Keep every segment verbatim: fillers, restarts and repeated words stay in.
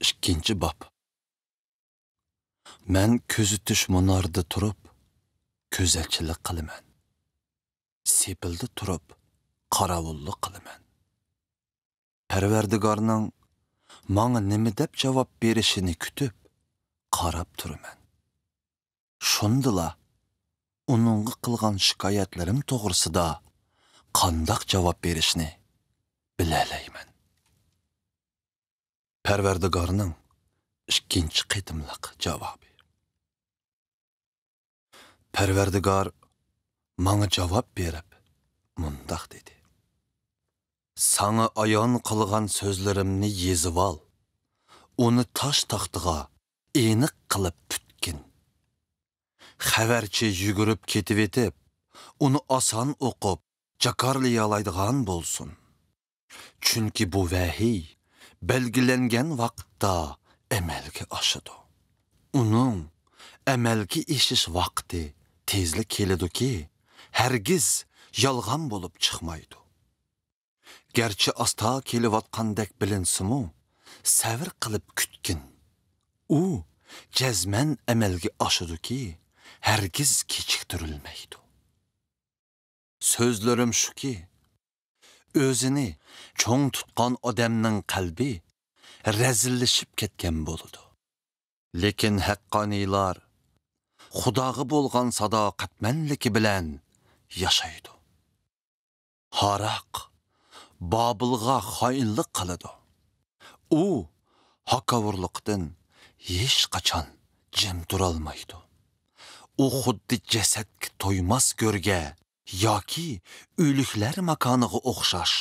ئىككىنچى باب. مەن كۆزىتىش مۇنارىدا تۇرۇپ، كۆزەتچىلىك قىلىمەن. سېپىلدا تۇرۇپ، قاراۋۇللۇق قىلىمەن. پەرۋەردىگارنىڭ ماڭا نېمە دەپ جاۋاب بېرىشىنى كۈتۈپ، قاراپ تۇرىمەن. شۇندىلا ئۇنىڭغا قىلغان شىكايەتلىرىم توغرىسىدا قانداق جاۋاب بېرىشنى بىلەلەيمەن. پەرۋەردىگارنىڭ ئىككىنچى قېتىملىق جاۋابى. پەرۋەردىگار ماڭا جاۋاب بېرىپ، مۇنداق دېدى: ساڭا ئايان قىلغان سۆزلىرىمنى يېزىۋال، ئۇنى تاش تاختىغا ئېنىق قىلىپ پۈتكىن. خەۋەرچى يۈگۈرۈپ كېتىۋېتىپ، ئۇنى ئاسان ئوقۇپ، جاكارلىيالايدىغان بولسۇن. چۈنكى بۇ ۋەھىي بەلگىلەنگەن ۋاقىتتا ئەمەلگە ئاشىدۇ. ئۇنىڭ ئەمەلگە ئېشىش ۋاقتى تېزلا كېلىدۇكى، ھەرگىز يالغان بولۇپ چىقمايدۇ. گەرچە ئاستا كېلىۋاتقاندەك بىلىنسىمۇ، سەۋر قىلىپ كۈتكىن. ئۇ جەزمەن ئەمەلگە ئاشىدۇكى، ھەرگىز كېچىكتۈرۈلمەيدۇ. سۆزلىرىم شۇكى، ئۆزىنى چوڭ تۇتقان ئادەمنىڭ قەلبى رەزىللىشىپ كەتكەن بولىدۇ. لېكىن ھەققانىيلار خۇداغا بولغان ساداقەتمەنلىكى بىلەن ياشايدۇ. ھاراق بابىلغا خائىنلىق قىلىدۇ. ئۇ ھاكاۋۇرلۇقتىن ھېچقاچان جىم تۇرالمايدۇ. ئۇ خۇددى جەسەتكە تويماس گۆرگە ياكى ئۆلۈكلەر ماكانىغا ئوخشاش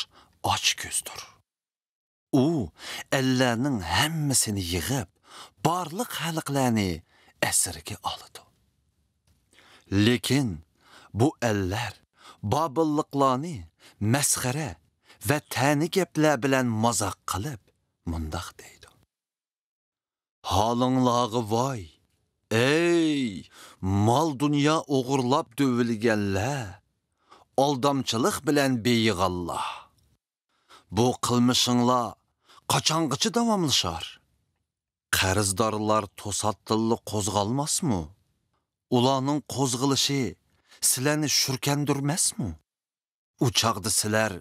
ئاچكۆزدۇر. ئۇ ئەللەرنىڭ ھەممىسىنى يىغىپ، بارلىق خەلقلەرنى ئەسىرگە ئالىدۇ. لېكىن بۇ ئەللەر بابىللىقلارنى مەسخىرە ۋە تەنە گەپلەر بىلەن مازاق قىلىپ، مۇنداق دەيدۇ: ھالىڭلارغا ۋاي، ئەي، مال-دۇنيا ئوغرىلاپ دۆۋىلىگەنلەر، ئالدامچىلىق بىلەن بېيىغانلار! بۇ قىلمىشىڭلار قاچانغىچە داۋاملىشار؟ قەرزدارلار توساتتىنلا قوزغالماسمۇ؟ ئۇلارنىڭ قوزغىلىشى سىلەرنى شۈركەندۈرمەسمۇ؟ ئۇ چاغدا سىلەر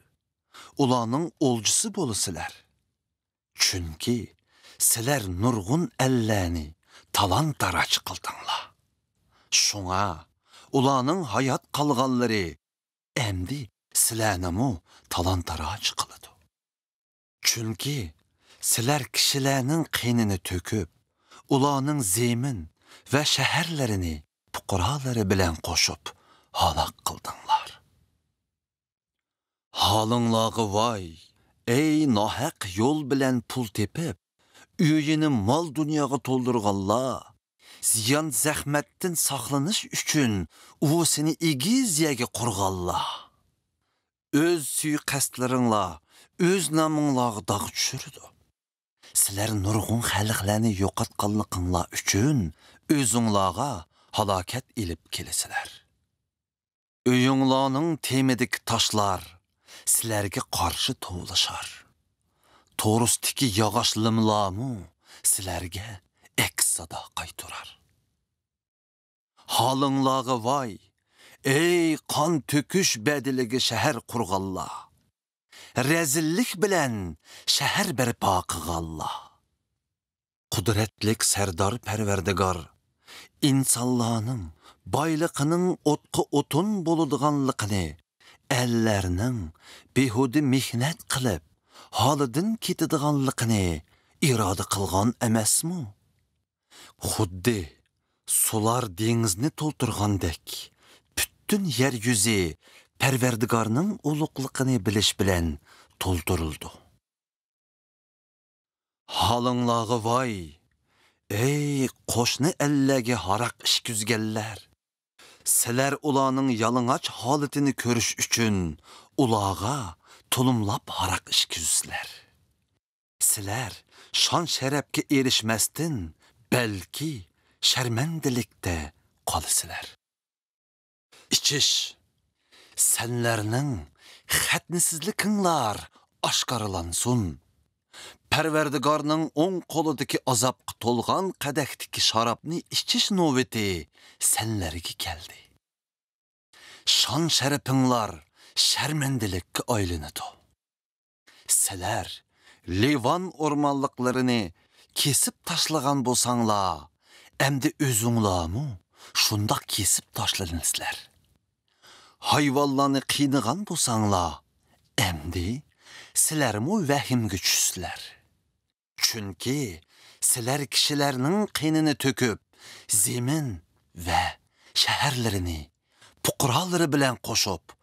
ئۇلارنىڭ ئولجىسى بولىسىلەر. چۈنكى سىلەر نۇرغۇن ئەللەرنى تالان-تاراج قىلدىڭلار. شۇڭا ئۇلارنىڭ ھايات قالغانلىرى ئەمدى سىلەرنىمۇ تالان-تاراج قىلىدۇ. چۈنكى سىلەر كىشىلەرنىڭ قېنىنى تۆكۈپ، ئۇلارنىڭ زېمىن ۋە شەھەرلىرىنى پۇقرالىرى بىلەن قوشۇپ ھالاك قىلدىڭلار. ھالىڭلارغا ۋاي، ئەي ناھەق يول بىلەن پۇل تېپىپ، ئۆيىنى مال-دۇنياغا تولدۇرغانلار! زىيان-زەخمەتتىن ساقلىنىش ئۈچۈن ئۇۋىسىنى ئېگىز يەرگە قۇرغانلار! ئۆز سۇيىقەستلىرىڭلار ئۆز نامىڭلارغا داغ چۈشۈرىدۇ. سىلەر نۇرغۇن خەلقلەرنى يوقاتقانلىقىڭلار ئۈچۈن ئۆزۈڭلارغا ھالاكەت ئېلىپ كېلىسىلەر. ئۆيۈڭلارنىڭ تېمىدىكى تاشلار سىلەرگە قارشى توۋلىشار. تورۇستىكى ياغاچ لىملارمۇ سىلەرگە ئەكس سادا قايتۇرار. ھالىڭلارغا ۋاي، ئەي قان تۆكۈش بەدىلىگە شەھەر قۇرغانلار! رەزىللىك بىلەن شەھەر بەرپا قىلغانلار! قۇدرەتلىك سەردار پەرۋەردىگار ئىنسانلارنىڭ بايلىقىنىڭ ئوتقا ئوتۇن بولىدىغانلىقىنى، ئەللەرنىڭ بىھۇدە مېھنەت قىلىپ، ھالىدىن كېتىدىغانلىقىنى ئىرادە قىلغان ئەمەسمۇ؟ خۇددى سۇلار دېڭىزنى تولدۇرغاندەك، پۈتۈن يەر يۈزى پەرۋەردىگارنىڭ ئۇلۇغلۇقىنى بىلىش بىلەن تولدۇرۇلىدۇ. ھالىڭلارغا ۋاي، ئەي قوشنا ئەللەرگە ھاراق ئىچكۈزگەنلەر! سىلەر ئۇلارنىڭ يالىڭاچ ھالىتىنى كۆرۈش ئۈچۈن ئۇلارغا تولۇملاپ ھاراق ئىچكۈزىسىلەر. سىلەر شان-شەرەپكە ئېرىشمەستىن، بەلكى شەرمەندىلىكتە قالىسىلەر. ئىچىش، سەنلەرنىڭ خەتنىسىزلىكىڭلار ئاشكارىلانسۇن. پەرۋەردىگارنىڭ ئوڭ قولىدىكى ئازابقا تولغان قەدەھتىكى شارابنى ئىچىش نۆۋىتى سەنلەرگە كەلدى. شان-شەرىپىڭلار شەرمەندىلىككە ئايلىنىدۇ. سىلەر لىۋان ئورمانلىقلىرىنى كېسىپ تاشلىغان بولساڭلار، ئەمدى ئۆزۈڭلارمۇ شۇنداق كېسىپ تاشلىنىسىلەر. ھايۋانلارنى قىينىغان بولساڭلار، ئەمدى سىلەرمۇ ۋەھىمگە چۈشىسىلەر. چۈنكى سىلەر كىشىلەرنىڭ قېنىنى تۆكۈپ، زېمىن ۋە شەھەرلىرىنى پۇقرالىرى بىلەن قوشۇپ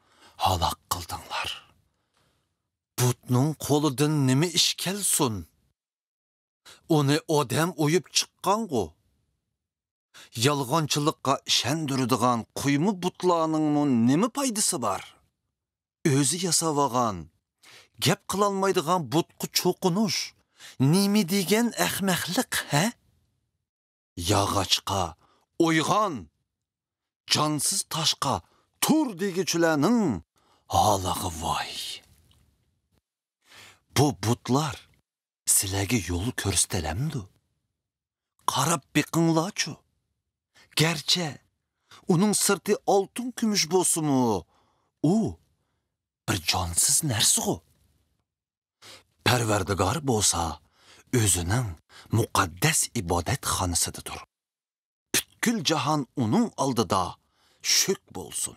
ھالاك قىلدىڭلار. بۇتنىڭ قولىدىن نېمە ئىش كەلسۇن؟ ئۇنى ئادەم ئويۇپ چىققانغۇ؟ يالغانچىلىققا ئىشەندۈرىدىغان قۇيما بۇتلارنىڭمۇ نېمە پايدىسى بار؟ ئۆزى ياساۋالغان، گەپ قىلالمايدىغان بۇتقا چوقۇنۇش نېمە دېگەن ئەخمەقلىق، ھە؟ ياغاچقا «ئويغان!» جانسىز تاشقا «تۇر!» دېگۈچىلەرنىڭ ھالىغا ۋاي! بۇ بۇتلار سىلەرگە يول كۆرسىتەلەمدۇ؟ قاراپ بېقىڭلارچۇ! گەرچە ئۇنىڭ سىرتى ئالتۇن-كۈمۈش بولسىمۇ، ئۇ بىر جانسىز نەرسىغۇ! پەرۋەردىگار بولسا ئۆزىنىڭ مۇقەددەس ئىبادەتخانىسىدىدۇر. پۈتكۈل جاھان ئۇنىڭ ئالدىدا شۈك بولسۇن.